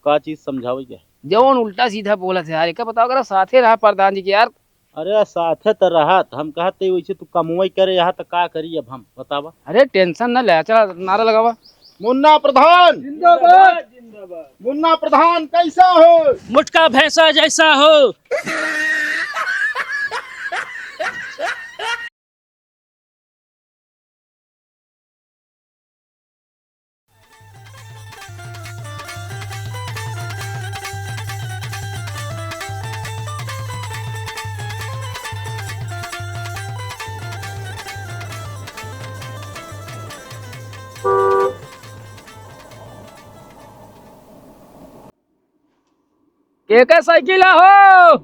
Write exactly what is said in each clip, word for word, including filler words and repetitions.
का चीज समझावे के? जवन उल्टा सीधा बोलत है यार, एका बताओ, अगर साथे रहा प्रधान जी के यार। अरे साथे त रहत, हम कहत ही वैसे तू कमवई करे यहाँ त का करी अब हम, बतावा। अरे tension न ले, चला नारा लगावा। मुन्ना प्रधान जिंदाबाद। मुन्ना प्रधान कैसा हो? मुटका भैंसा जैसा हो। केकर साइकिल है हो?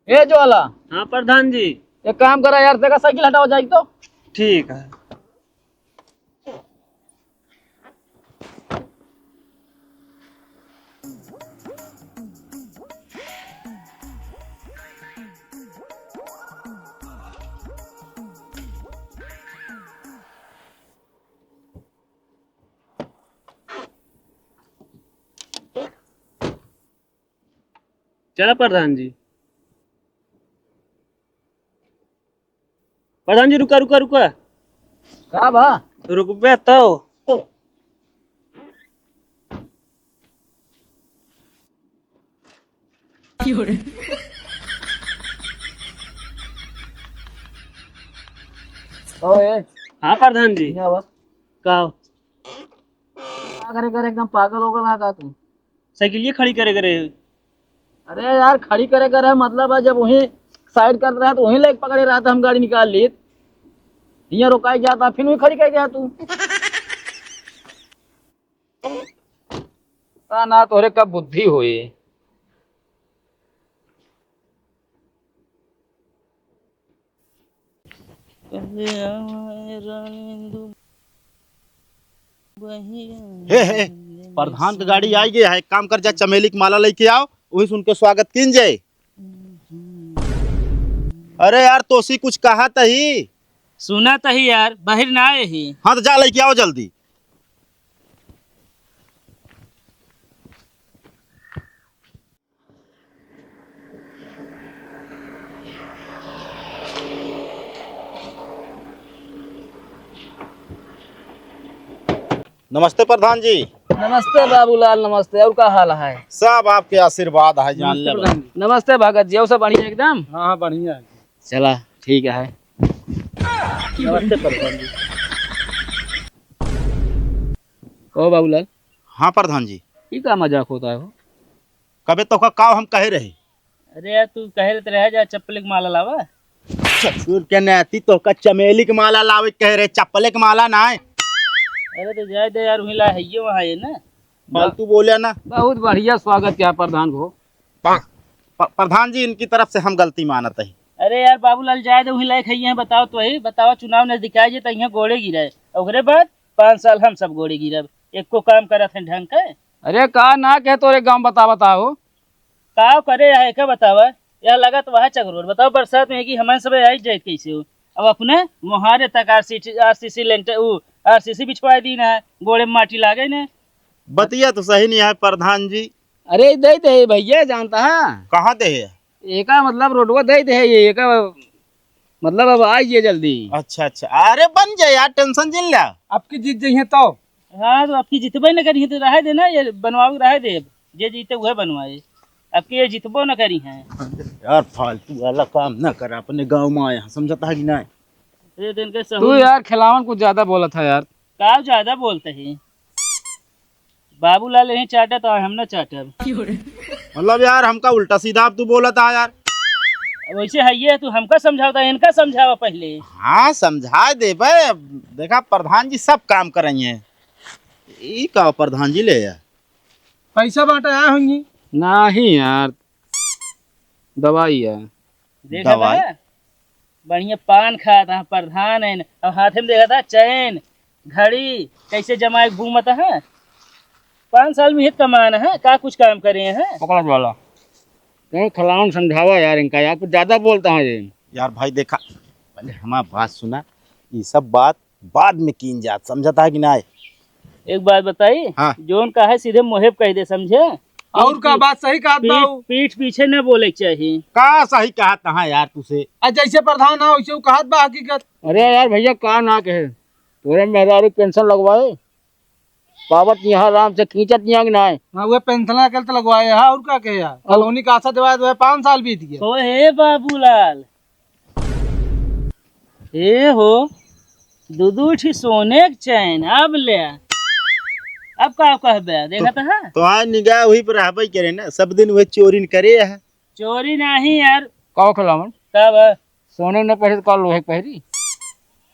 ए ज्वाला। हाँ प्रधान जी। एक काम करा यार, तेका साइकिल हटावा जाई तो। ठीक है। चला प्रधान जी। प्रधान जी, रुका, रुका, रुका। का बा? रुकबे तो। ओए। हाँ प्रधान जी। यहाँ बा। का? का करे करे एकदम पागल हो गया का तू? साइकिलिया खड़ी करे करे। अरे यार, खड़ी करे करे मतलब है, जब वहीं side कर रहा तो वहीं लेके पकड़े रहा था, हम गाड़ी निकाल ली। यहाँ रोकाई जाता, फिर वहीं खड़ी कर गया तू। पता ना तोहरे कब बुद्धि होई। हे, हे, प्रधान के गाड़ी आई गई है, एक काम कर, जा चमेली के माला लेके आओ, वही सुन के स्वागत कीन जाए। अरे यार, तोसी कुछ कहा तही। सुना तही यार, बाहर ना आए ही। हाँ, तो जा लेके आओ जल्दी। नमस्ते प्रधान जी। नमस्ते बाबूलाल, नमस्ते। और का हाल है? सब आपके आशीर्वाद है, जान ले। नमस्ते भगत जी, और सब बढ़िया एकदम? हाँ, हाँ, बढ़िया है। चला, ठीक है। नमस्ते प्रधान जी। ओ बाबूलाल। हाँ प्रधान जी। ई का मजाक होता है हो? कबे तोका काव हम कहे रहे? अरे यार, तू कहे रहे जा चप्पल के माला लावा। ससुर के नाती, तोका चमेली के माला लावे के कहे रहे, चप्पल के माला ना है। अरे तो जाए दे यार, वहीं ला है ये वहाँ ये ना। फालतू बोले ना। बहुत बढ़िया स्वागत किया प्रधान को। प-, प्रधान जी, इनकी तरफ से हम गलती मानत है। अरे यार बाबूलाल, जाए दे, वहीं लायक है, बताओ तो ही, बताओ, चुनाव नजदीक आए जे तो यहाँ गोड़े गिरे, ओकरे बाद पाँच साल हम सब गोड़े गिरब, एको काम करत हैं ढंग के। अरे का ना कहे तोरे गाँव बता बताओ। का करे है, का बतावा? यह लगत वह चकरोर। बताओ, बरसात में कि हमन सब आई जाइत कैसे हो? अब अपने मोहारे तक आरसीसी, आरसीसी लेंटर, उ, आरसीसी बिछवाए दीन है, गोड़े में माटी लागे ने। बतिया तो सही नहीं है प्रधान जी। अरे दे दे भैया, जानता है? कहाँ दे है? एका मतलब रोडवा दे दे ये, एका मतलब अब आई ये जल्दी। अच्छा, अच्छा, अरे बन जाए यार, tension जिन ला। अब की जीत जाइए तो। हाँ, तो अब की जितबे न करिए तो रहे दे ना, ये बनवावे रहे दे, जे जीते वह बनवाए। अब के ये जितबो न करी हैं। यार, फालतू वाला काम ना कर, अपने गाँव में आए हैं, समझता है कि नहीं? अरे, दिन के तू सहूर यार, खिलावन कुछ ज्यादा बोलत है यार। का ज्यादा बोलते हैं? बाबूलाल यहीं चाटत है, हम ना चाटब। मतलब यार, हमका उल्टा सीधा अब तू बोलत है यार। अब वैसे है ये, तू हमका समझावता है, इनका समझावा पहले। हाँ, समझा देबे। अब देखा, प्रधान जी सब काम करेंगे। ई का प्रधान जी ले यार? पैसा बांटे आए होंगी। नहीं यार, दवाई है। देखा दवाई? था? बढ़िया पान खात है, प्रधान है न। अब हाथे में देखा था चैन, घड़ी, कैसे जमाए घूमत है। पाँच साल में ही कमान है, का कुछ काम करे हैं? पकड़ा वाला। कहीं खिलावन समझावा यार इनका, यार कुछ ज्यादा बोलता है ये। यार भाई देखा, पहले हमार बात सुना, ये सब बात बाद में कीन जात, समझता है कि नहीं? एक बात बताई, हाँ। जौन कहे सीधे मुँहे पे कहि दे, समझे? और का पीठ, बात सही कहत बा पीठ, उ। पीठ पीछे न बोले के चाही। का सही कहत हा यार तुसे? आ जैसे प्रधान हा वैसे उ कहत बा हकीकत। अरे यार भैया का ना कहे, तोरे मेहरारू पेंशन लगवाए, पावत यहाँ आराम से खींचत यहाँ कि नाय। हाँ, उहे पेंशन के तो लगवाए हा, और का कहे यार? और कॉलोनी का आशा देवाए देवाए पाँच साल बीत गया। ओ हे बाबूलाल, ए हो, दू दू ठी सोने के चैन, अब ले। अब का कहबे, देखत हा? तो आज निगाह वही पर रहबे करे ना, सब दिन वह चोरिन करे है। चोरी नहीं यार। का हो खिलावन? का बा? सोने न पहरे तो का लोहे के पहरी?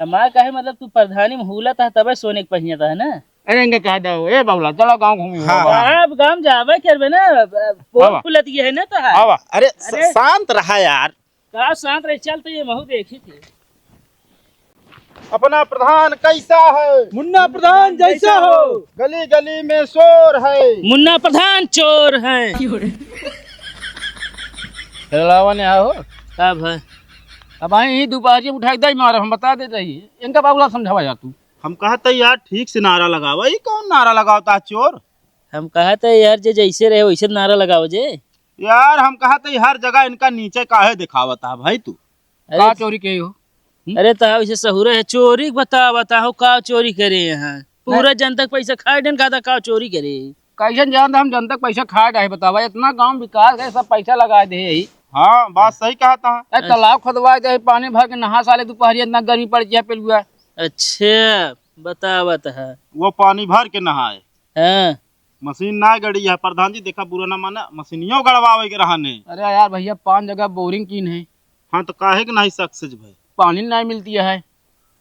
हमार कहे मतलब तू प्रधानी में हुलत हा तबे सोने के पहिनत हा ना? अरे इनके कह दो, ए बाबूलाल चलो गाँव घूमी हाँ, बाबा। हाँ। अब गाँव जाबे करबे ना, अब पोल बाबा। खुलत ये है ना तो है। बाबा। अरे स-, अरे। शांत रहा यार। का शांत रहे, चल तो ये महू देखी थी। अपना प्रधान कैसा है? मुन्ना प्रधान जैसा हो। गली गली में शोर है। मुन्ना प्रधान चोर है। खेलावन यहाँ हो। का भाई? अब आई ही दोपहर उठा के दई मारब, हम बता देत ही। इनका बाबूलाल समझावा जा तू। हम कहत ही यार ठीक से नारा लगावा, ई कौन नारा लगावत हा चोर? हम कहत ही यार जे जैसे रहे वैसे नारा लगावा जे। यार हम कहत ही हर जगह इनका नीचे काहे दिखावत हा भाई तू? अरे का चोरी किहे हो? हम्म? अरे तो वैसे सहुरे है, चोरी के बतावा, बताओ का चोरी करे यहाँ? पूरा नहीं। जनता के पैसा खाए डन खाता का चोरी करे? कैसन जानत हम जनता के पैसा खाए डाहे बतावा, इतना गाँव विकास है सब पैसा लगाए दे ही। हाँ बात सही कहत हा। ए, तालाब खोदवाए दे, पानी भर के नहा साले दोपहरिया, इतना गर्मी पड़ गया पेलुआ। अच्छा, बतावत हा। वो पानी भर के नहाए। हाँ। मशीन ना गड़ी है प्रधान जी, देखा बुरा ना माना, मशीनियों गड़वावे के रहने। अरे यार भैया, पाँच जगह बोरिंग कीन है। हाँ तो काहे के नहीं सक्सेस भाई? पानी नहीं मिलती है,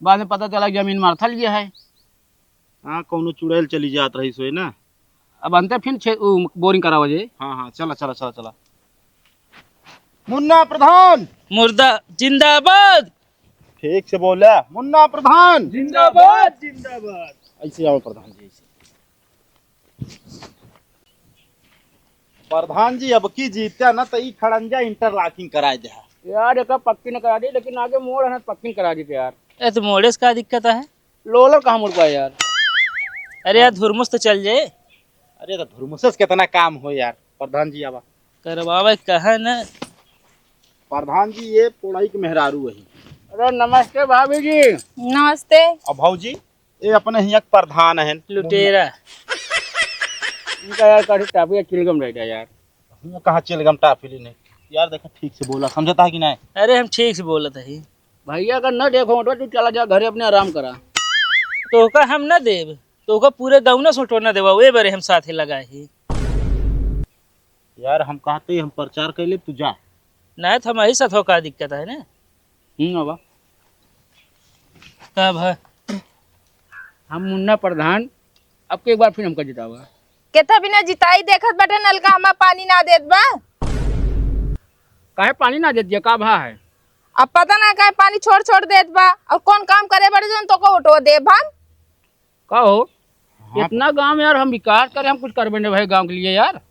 बाद में पता चला जमीन मारथा लिया है। हाँ कौनो चुड़ैल चली जात रही सोए ना। अब अंते फिर छे-, उ, बोरिंग करावा जे। हाँ हाँ चला चला चला चला। मुन्ना प्रधान। मुर्दा जिंदाबाद। ठीक से बोला मुन्ना प्रधान। जिंदाबाद जिंदाबाद। ऐसे आओ प्रधान जी, ऐसे। प्रधान जी अब की जीत्या ना तो ई खड़ंजा इंटरलॉकिंग कराए दे। यार एक पक्की न करा दी, लेकिन आगे मोड़ है ना पक्की न करा दी यार। ए तो मोड़े से का दिक्कत है? लोलर कहाँ मुड़ पाए यार? अरे यार धुरमुस तो चल जाए। अरे तो धुरमुस से कितना काम हो यार। प्रधान जी आवा। करवावे कहा ना। प्रधान जी ये पोड़ाई के मेहरारू है। अरे नमस्ते भाभी जी। नमस्ते। अब भौजी ये अपने हियाँ के प्रधान हैं। लुटेरा। इनका यार काठी टाफी या चिलगम रह गया यार। हियाँ कहाँ चिलगम टाफी लेने? यार देखा ठीक से बोला, समझता है कि नहीं? अरे हम ठीक से बोलत ही। भैया का न देखो तो तू चला जा घरे अपने आराम करा। तोका हम न देब, तोका पूरे गौना सोटो न देवा, वे बरे हम साथे लगा ही। यार हम कहते ही हम प्रचार कर ले, तू जा। नहीं तो हम यही साथ हो का दिक्कत है ना? हम्म, बाबा। तब है। हम मुन्ना प्रधान, अब के एक बार फिर हमका जितावा। केथा बिना जिताई देखत बाटे, नलका हमा पानी ना देत बा। काहे पानी ना देत, का भा है? अब पता ना काहे पानी छोड़ छोड़ देत बा, और कौन काम करे बड़े जौन तोको वोटवा देब हम? का हो? हाँ। इतना गांव यार हम विकास करे, हम कुछ करबे नहीं भाई गांव के लिए यार।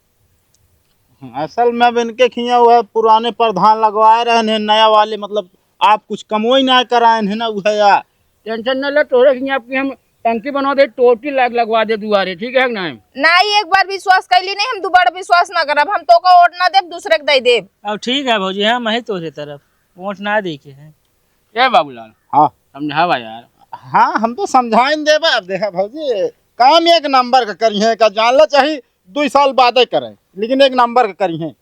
असल में अब इनके खिया हुआ पुराने प्रधान लगवाए रहे हैं, नया वाले मतलब आप कुछ कमोई ना कराए हैं ना, वह यार। टेंशन न ले, तोरे खिया आपकी हम टंकी बनवा दे, टोटी लाग लगवा दे दुआरे, ठीक है कि नहीं? नहीं, एक बार विश्वास कैली नहीं, हम दोबारा विश्वास ना करब, हम तोका वोट ना देब, दूसरे के दे देब। अब ठीक है भौजी, हम ही तोरे तरफ वोट ना दे के है। ए बाबूलाल, हाँ। समझावा यार। हाँ, हम तो समझाइन देबे। अब देखा भौजी, काम एक नंबर का करी है, का जान ला चाही दुई साल बादे करे, लेकिन एक नंबर का करी है।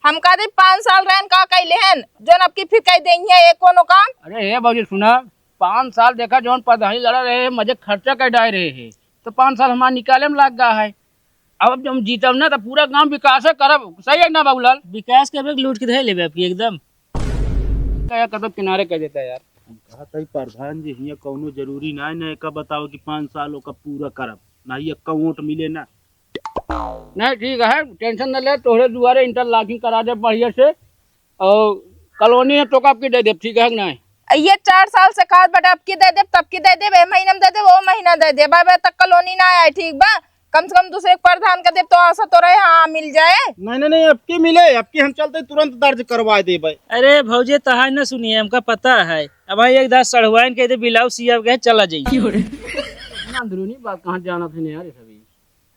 हम कह दे पाँच साल रहन का कैले हन, जोन अब की फिर कह देंगे ये कोनो काम। अरे हे भौजी सुना, पाँच साल देखा जोन प्रधानी लड़ा रहे, मजे खर्चा कर डाए रहे है, तो पाँच साल हमार निकाले में लाग गा है। अब जब हम जीतब ना तो पूरा गांव विकास करब, सही है ना बाबूलाल? विकास करबे के लूट के धे लेबे आपकी एकदम। का यार कदम किनारे कर देता है यार। हम कहा था प्रधान जी हियाँ कौनो जरूरी ना है ना, एका बताओ कि पाँच साल ओका पूरा करब, ना ही एक्का वोट मिले ना। नहीं ठीक है, टेंशन न ले, तोहरे दुआरे इंटरलॉकिंग करा दे बढ़िया से, और कॉलोनी है तो आपकी दे दे, ठीक है कि नहीं? ये चार साल से खाद बटा अब की दे देब, तब की दे देब, ए महीना में दे देब, वो महीना दे देब, अब तक कॉलोनी ना आए, ठीक बा? कम से कम दूसरे के प्रधान के देब तो आशा तो रहे, हाँ, मिल जाए। नहीं, नहीं, नहीं, अब की मिले, अब की हम चलते तुरंत दर्ज करवा देबे। अरे भौजी, तहार न सुनिए, हमका पता है। अब भाई एक दास सढ़ुआइन के दे बिलाऊ सिया के चला जाइए। क्यों रे? अंदरूनी बात कहाँ जानत है यार ये सभी?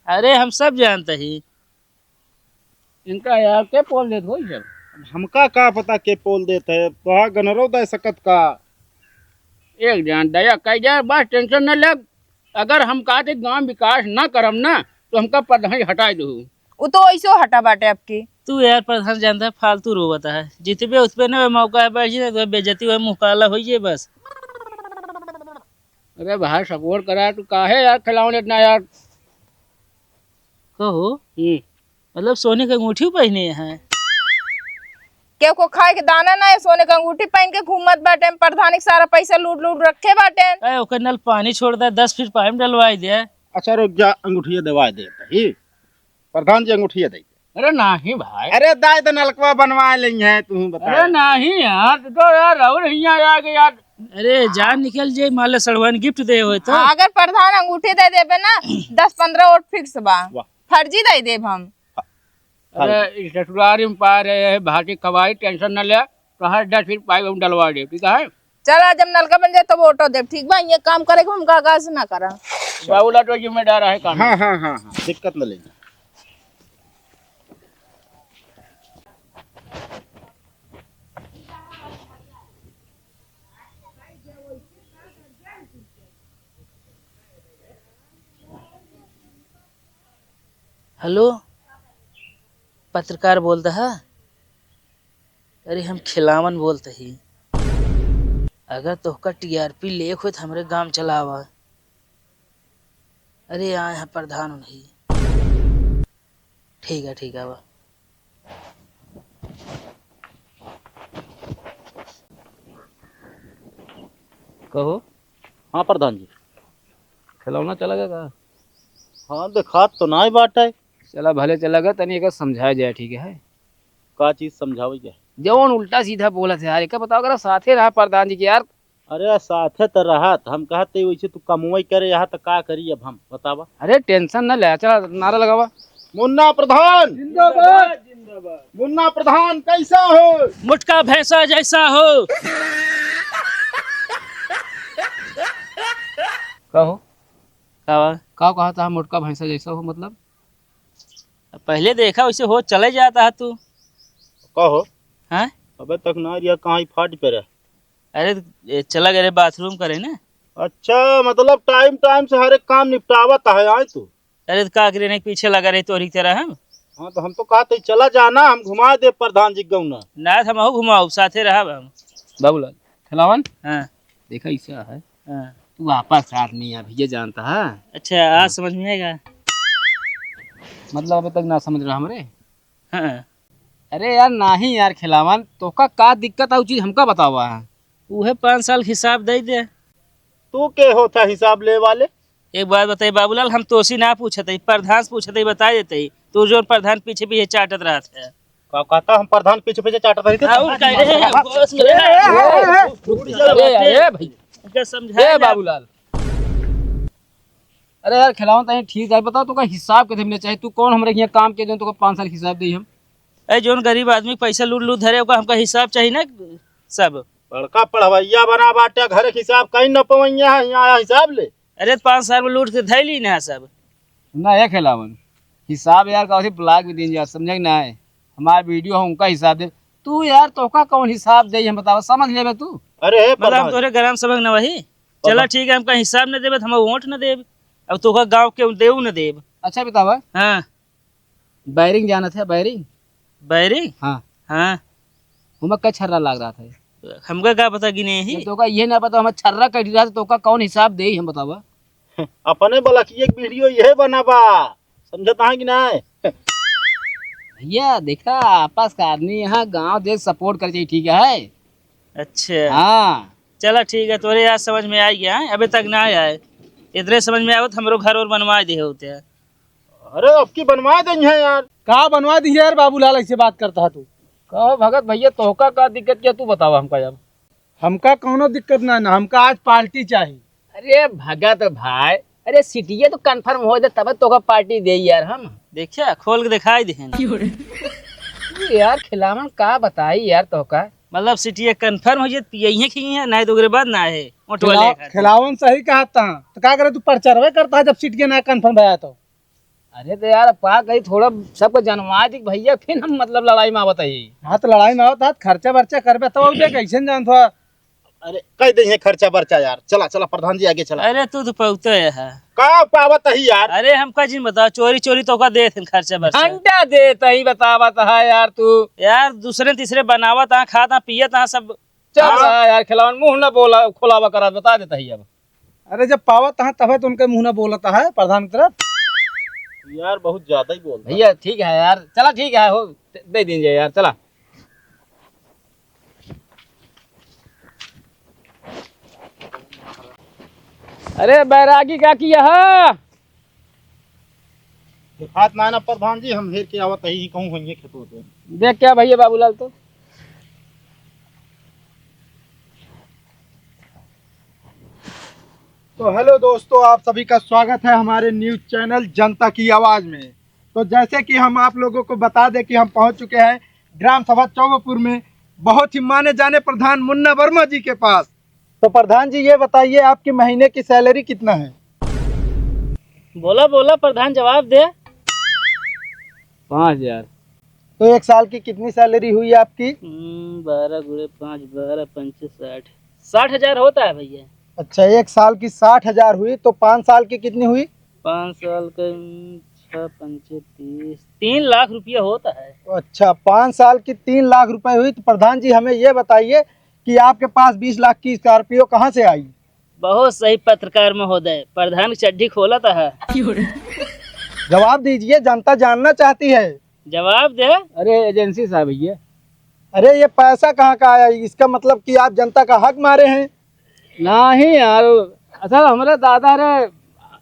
अरे, हम सब जानत ही। इनका यार के पोल देत होई सब? अब हमका का पता के पोल देत है, तोहा गनरो दे सकत का? एक जान दया कई जाए, बस tension न ले। अगर हम कहते गांव विकास ना करम ना, तो हमका प्रधान हटाई दो। उ तो ऐसो हटा बाटे आपकी। तू यार प्रधान जानता है, फालतू रोवत है। जितबे उतबे ना मौका है, बैठ जाए, तो बेइज्जती हुआ, मुँह काला होइए बस। अरे भाई, support करा, तू काहे यार खिलावन इतना यार? कहो। हम्म। मतलब सोने के अंगूठी पहने हैं? केहू को खाए के दाना ना है, सोने के अंगूठी पहन के घूमत बाटे, प्रधानी के सारा पैसा लूट लूट रखे बाटे। ए, ओकर नल पानी छोड़ दे, दस फीट पाइप डलवाई दे। अच्छा रुक जा, अंगूठिया देवाई दे ही। प्रधान जी अंगूठिया दे। अरे नाही भाई। अरे दाई तो नलकवा बनवा लेंगे, तू बता। अरे नाही यार, तू तो यार और हियाँ आ गए यार। अरे जान निकल जाए, मान ले सड़वन gift दे होए तो। हाँ, अगर प्रधान अंगूठी दे देबे ना, दस पन्द्रह वोट fix बा। वाह। फर्जी दे देब हम। अरे, ई ससुरारी में पा रहे हैं, भाटी खवाई, tension न ले, तो हर दस फीट पाइप हम डलवा देब, ठीक है? चल, आज हम नलका बन जाए, तब वोटो देब, ठीक बा? ये काम करे के हमका आगाज ना करा। बाबूलाल तो जिम्मेदार है काम। हाँ, हाँ, हाँ, हाँ, दिक्कत न लेना। हेलो, पत्रकार बोलत ह? अरे, हम खिलावन बोलत ही। अगर तोहका टीआरपी लेक होई, त हमरे गाँव चला आवा। अरे, आए हैं प्रधान उन्हीं। ठीक है, ठीक है, आवा। कहो। हाँ प्रधान जी। खिलौना चला गया का? हाँ, देखात तो नाई बाटे। चला, भले चला गया, तनी एका समझाया जाए, ठीक है? का चीज समझावे के? जवन उल्टा सीधा बोलत है यार, एका बताओ, अगर साथे रहा प्रधान जी के यार। अरे, साथे त रहत, हम कहत ही वैसे तू कमवई करे यहाँ, त का करी अब हम, बतावा? अरे, tension न ले, चला, नारा लगावा। मुन्ना प्रधान! जिंदाबाद, जिंदाबाद। मुन्ना प्रधान कैसा हो? मोटका भैंसा जैसा हो। का हो? का बा? का कहत ह मोटका भैंसा जैसा हो, मतलब? पहिले देखा वैसे हो चले जात ह तू। का हो? हैं? अबे तक ना रिया, कहाँ ही फाट पे रहे। अरे, ए, चला गए रे bathroom करे ना। अच्छा, मतलब time time से हर एक काम निपटावत है आए तू? अरे, तो का करे, नहीं पीछे लगा रही तोरी तरह हम। हाँ, तो हम तो कहत ही चला जाना, हम घुमा देब प्रधान जी के गौना। ना, तो हमहू घुमाओ, साथे रहब हम। बाबूलाल, खिलावन? हाँ। देखा, ऐसा है। हाँ। तू आपस आदमी है, भैया जानता है। अच्छा, आज हाँ। समझ में आएगा। मतलब, अबे तक ना समझ रहा हमरे? हाँ। अरे यार, नाही यार खिलावन, तोका का दिक्कत है, उ चीज हमका बतावा है। उहे पाँच साल के हिसाब दे दे। तू के होता हिसाब ले वाले? एक बात बताई बाबूलाल, हम तोसी ना पूछत हई, प्रधान से पूछत हई, बता देत हई। तू जौन प्रधान पीछे पीछे चाटत रहत है। का कहता हम प्रधान पीछे पीछे चाटत रही थी? और का रे, होश में रह। ए, ए, ए, ए, भाई। इनका समझा ए, ले। बाबूलाल। अरे यार, खिलावन तनी ठीक है, बताओ, तोका हिसाब कितने मिले चाहिए? तू कौन हमरे हियाँ काम के, जौन तोका पाँच साल हिसाब देई हम? ए, जौन गरीब आदमी पैसा लूट लूट धरे, ओका हमका हिसाब चाहिए ना सब। बड़का पढ़वैया बना बाटे, घर के हिसाब कहीं न पवैया है, यहाँ आया हिसाब ले। अरे, पाँच साल में लूट के धैली ना सब। ना, ए खिलावन, हिसाब यार का होती ब्लॉक में दिन जा, समझे कि ना है? हमार वीडियो है, उनका हिसाब दे। तू यार, तोका कौन हिसाब दे, हम बतावा, समझ लेबे तू। अरे, हे मतलब, हम प्रधान। तोरे ग्राम सभा के ना वही? चला, ठीक है, हमका हिसाब न देबे, त हम वोट न देब। अब तोका गाँव के देऊ न देब। अच्छा, बतावा। हाँ। बैरिंग जानत है, बैरिंग? बैरिंग? हाँ। हाँ। हुमा कै छर्रा लाग रहा था? हमका का पता कि नहीं। जब तोका ये ना पता, हमार छर्रा कट रहा था, तोका कौन हिसाब देई, हम बतावा? अपने बलकिए के वीडियो यह बनाबा, समझत है कि नहीं? भैया, देखा, आपस का आदमी यहाँ गाँव देश support कर जाई, ठीक है? अच्छा। हाँ। चला, ठीक है, तोरे आज समझ में आ गया है, अबे तक ना आया है। इतने समझ में आवत, हमरो घर और बनवा दे होते हैं। अरे, अब की बनवा देंगे यार। का बनवा दी यार, बाबूलाल, ऐसे बात करता है तू? कहो भगत भैया, तोहका का दिक्कत किया, तू बतावा हमका यार। हमका कौनो दिक्कत ना, ना, हमका आज पार्टी चाही। अरे भगत भाई, अरे सिटिया तो confirm हो जाए तब तोका पार्टी दे यार हम। देखिया, खोल के दिखाई दे ना। यार खिलावन का बताई यार तोहका, मतलब सीटिया confirm होइ जाए, पियइहें खियइहें, नाहीं तो ओकरे बाद ना है, ओटवा खिला-, लेखा। खिलावन सही कहा था, तो का करे तू परचरवे करता है जब सीटिया ना confirm भया तो? अरे तो यार, पा कहीं थोड़ा सबको जनवा दी भइया, फिर हम मतलब लड़ाई में आवत ही। हाँ, तो लड़ाई में आवत है, खर्चा बर्चा करबे तो अउर कैसे न जानत हो? अरे, कह दे है खर्चा बर्चा यार। चला, चला, प्रधान जी आगे चला। अरे, तू तो पौते है। का पावत ही यार? अरे, हमका जिन बताओ, चोरी चोरी तो का देत हैं खर्चा बर्चा। घंटा देत ही बतावत है यार तू। यार, दूसरे तीसरे बनावत हाँ, खात हाँ, पियत हाँ, सब। चल हाँ। रहा यार, खिलावन मुँह ना बोला, खोलावा करा, बता देता ही अब। अरे, जब पावत है तबे तो उनके मुँह ना बोलता है प्रधान की तरफ। यार, बहुत ज्यादा ही बोल रहा है। भइया, ठीक है यार, चला ठीक है, हो, दे दीजिए यार, चला। अरे बैरागी का किया है? देखात ना ना प्रधान जी, हम हेर के आवत ही कहूँ होइए खेतों से। देख क्या भइया बाबूलाल तो। तो हेलो दोस्तों, आप सभी का स्वागत है हमारे news channel जनता की आवाज़ में। तो जैसे कि हम आप लोगों को बता दें कि हम पहुंच चुके हैं ग्राम सभा चौबेपुर में बहुत ही माने जाने प्रधान मुन्ना वर्मा जी के पास। तो प्रधान जी, ये बताइए, आपकी महीने की salary कितना है? बोला, बोला प्रधान, जवाब दे। पाँच हजार। तो एक साल की कितनी salary हुई आपकी? हम्म, बारह गुणे पाँच, बारह पंचे साठ। साठ हजार होता है भइया। अच्छा, एक साल की साठ हजार हुई, तो पाँच साल की कितनी हुई? पाँच साल का, हम्म, छः पंचे तीस, तीन लाख रुपया होता है। अच्छा, पाँच साल की तीन लाख रुपए हुई। तो प्रधान जी, हमें ये बताइए कि आपके पास बीस लाख की Scorpio कहाँ से आई? बहुत सही पत्रकार महोदय, प्रधान की चड्ढी खोलत है। जवाब दीजिए, जनता जानना चाहती है। जवाब दे। अरे agency साहब भइया। अरे, ये पैसा कहाँ का आया? इसका मतलब कि आप जनता का हक मारे हैं। नहीं यार, असल हमरे दादा रे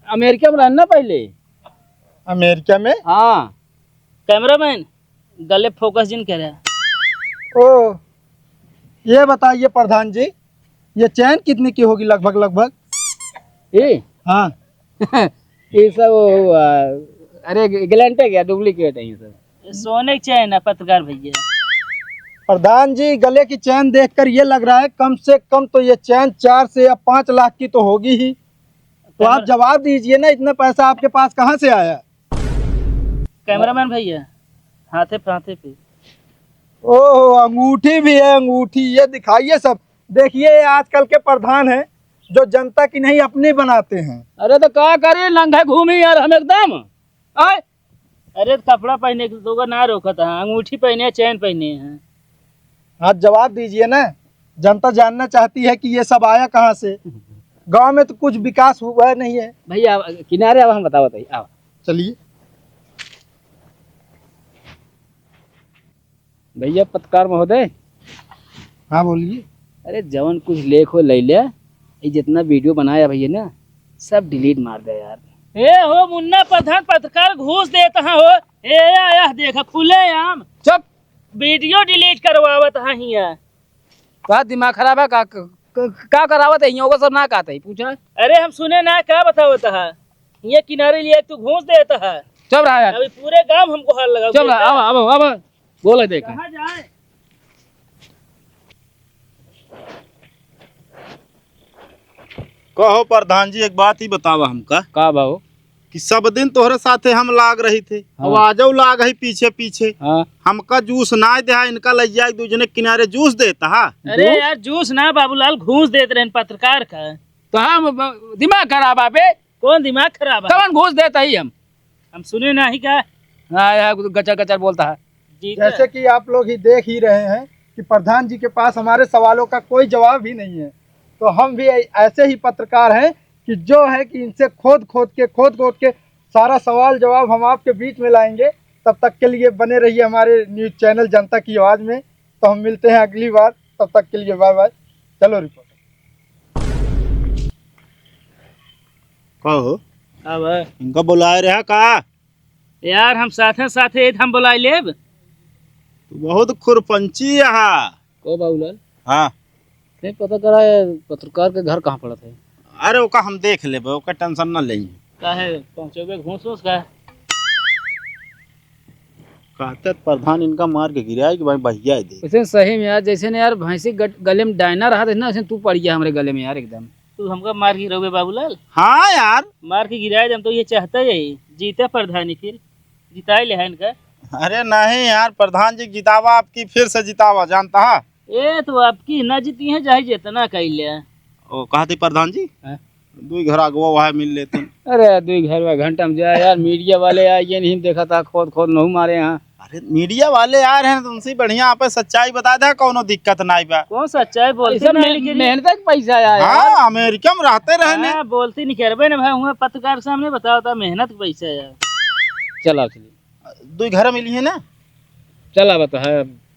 अमेरिका में रहन ना पहिले। अमेरिका में? हाँ। Cameraman, गले focus जिन करे। ओ, ये बताइए प्रधान जी, ये chain कितने की होगी लगभग, लगभग? ये? हाँ। ये सब वो, आ, अरे, Gillante क्या, duplicate है ये सब। ये सोने की chain है पत्रकार भइया। प्रधान जी, गले की chain देखकर ये लग रहा है कम से कम तो ये chain चार से या पाँच लाख की तो होगी ही। तो आप camera- जवाब दीजिए ना, इतना पैसा आपके पास कहाँ से आया? Cameraman भइया, हाथे पे, हाथे पे। ओहो, अंगूठी भी है, अंगूठी, ये दिखाइए सब। देखिए, ये आजकल के प्रधान हैं, जो जनता की नहीं, अपनी बनाते हैं। अरे, तो का करी, नंगे घूमी यार हम एकदम। आय? अरे, तो कपड़ा पहने के तो ना रोकत है, अंगूठी पहने, chain पहने हैं। हाँ, जवाब दीजिए ना, जनता जानना चाहती है कि ये सब आया कहाँ से। गांव में तो कुछ विकास हुआ नहीं है। भइया, अब किनारे अब हम बतावत ही, आवा। चलिए। भइया पत्रकार महोदय। हाँ, बोलिए। अरे, जवन कुछ लेख हो ले ले, ये जितना video बनाया भइया ना, सब delete मार दे यार। ए हो मुन्ना प्रधान, पत्रकार घूस देत हा हो। ए, या, या, देखा, खुलेआम। चुप। Video delete करवावत हा हिया। का दिमाग खराब है? का, का, का करावत है हिया? ओकर सब ना कहत है, पूछा। अरे, हम सुने ना, का बतावत हा? ये किनारे लिए तू घूस देत हा। चुप रहा यार। अभी पूरे गांव हमको हार लगा चुप रहा, देता। आवा, आवा, आवा। बोले देखा। कहाँ जाए? कहो प्रधान जी, एक बात ही बतावा हमका। का भाव? कि सब दिन तोहरे साथे हम लाग रही थे, हाँ। अब आजो लाग है पीछे पीछे। हाँ। हमका जूस ना दे, इनका लइ जाए दू जने किनारे जूस देता हा। अरे जूस? यार, जूस ना बाबूलाल, घूस देत रहन पत्रकार का। तो हम ब-, दिमाग खराब आपे। कौन दिमाग खराब है? कौन घूस देता ही हम? हम सुने नाही का? हाँ, यार, गचर गचर बोलता है। जी जैसे का? कि आप लोग ही देख ही रहे हैं कि प्रधान जी के पास हमारे सवालों का कोई जवाब ही नहीं है, तो हम भी ऐ-, ऐसे ही पत्रकार हैं कि जो है कि इनसे खोद खोद के, खोद खोद के सारा सवाल जवाब हम आपके बीच में लाएंगे। तब तक के लिए बने रहिए हमारे news channel जनता की आवाज़ में। तो हम मिलते हैं अगली बार, तब तक के लिए bye bye। चलो रिपोर्टर। का हो? का बा? इनका बुलाए रहा का? यार, हम साथे साथे हम बुलाए लेब। तू बहुत खुरपंची यहाँ। को बाबूलाल? हाँ। नहीं पता करा है, पत्रकार के घर कहाँ पड़त है? अरे, ओका हम देख लेबे, ओका tension ना लेई। काहे, पहुँचोगे घूस वूस का? कहते प्रधान इनका मार के गिराए कि भाई बहिया दे। वैसे सही में यार, जैसे ना यार भैंसी गट-, गले में डायना रहा था ना, वैसे तू पड़ गया हमरे गले में यार एकदम। तू हमका मार गिरौबे बाबूलाल? हाँ यार। मार के गिराए दे, हम तो ये चाहते ही जीते प्रधानी, फिर जिताए ले है इनका। अरे नहीं यार, प्रधान जी जितावा, आपकी फिर से जितावा, जानता है? ए तो आपकी ना जीती है, चाहे जितना कह ले। ओ कहते प्रधान जी, हाँ? दुई घर अगवा वहाँ मिल लेते। अरे दुई घर वा घंटा में जाए यार, मीडिया वाले आए, ये नहीं देखा था, खोद खोद नहू मारे हैं। अरे मीडिया वाले आ रहे हैं तो उनसे बढ़िया आप सच्चाई बता दे, कौनो दिक्कत नाई बा। कौन सच्चाई बोलती सब नहीं मे-, लेकिन मेहनत का पैसा आया यार। हाँ, अमेरिका में रहते रहे ने। हाँ, बोलती नहीं करबे ना भाई, हुआ पत्रकार सामने बताओ था, मेहनत का पैसा आया। चला चलिए। दुई घर मिली है ना? चला बता है।